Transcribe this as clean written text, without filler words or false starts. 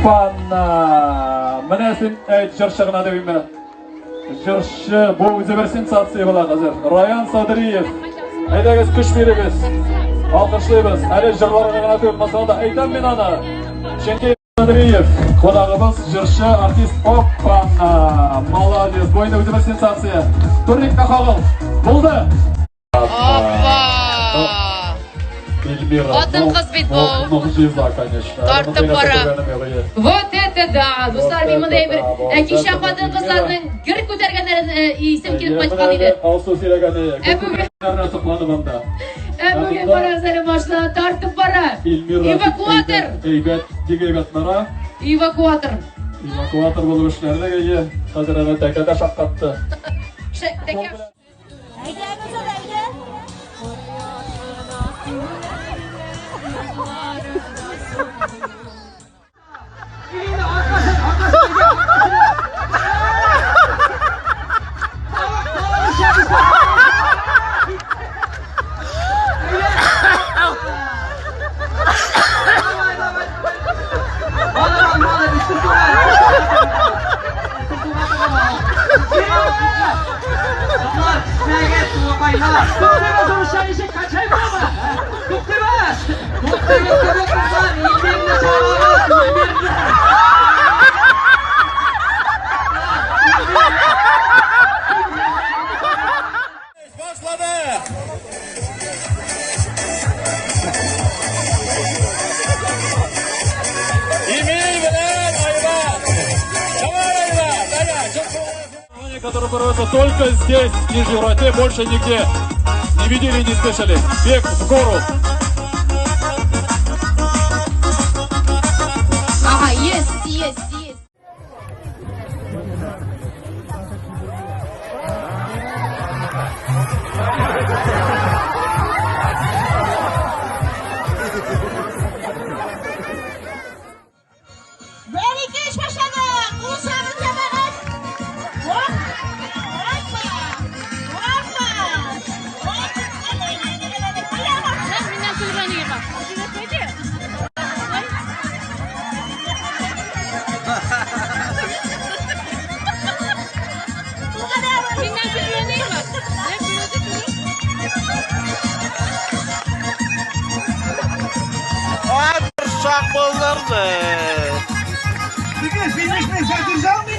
Оппана! Менә син әйт җырчы гына димме? Җырчы, бу үзе бер сенсация була хәзер. Раян Садриев. Әйдәгез, көч бирегез. Алкышлыйбыз. Әле җырларга гына түгел, масала да әйтәм мин аны. Чөнки Садриев, кунагыбыз, җырчы, артист. Оппана! Молодец. Бу инде үзе бер сенсация. Турникка кагыл. Булды. Опа! Эльмира. Хатын-кыз бит бу. Могҗиза, конечно. Тартып бара. Вот это да! Дуслар, мин монда бер кичә хатын-кызларның гер күтәргәннәрен исем килеп кайткан иде. Алсу сөйләгәне. Ә бүген сокланып анда. Ә бүген карагыз әле машина тартып бара. Эльмира. Эвакуатор. Әйбәт, бик әйбәт бара. Эвакуатор. Эвакуатор булып эшләрлек әйе. Хәзер әнә тәкә дә шаккатты. Тәкә. Который проводится только здесь, в Нижней Врате, больше нигде не видели, не слышали. Бег в гору. Ага, есть, есть, есть. Бер-ике, өч башладык! Кул чабып, җәмәгать! Оп! Опа! Опа! Оп! Әле, әле, әле, әле, әле, әле. Миннән көлгән иде. Миннән көлгән иде. Шак булдырды. Теге финишный задержал меня.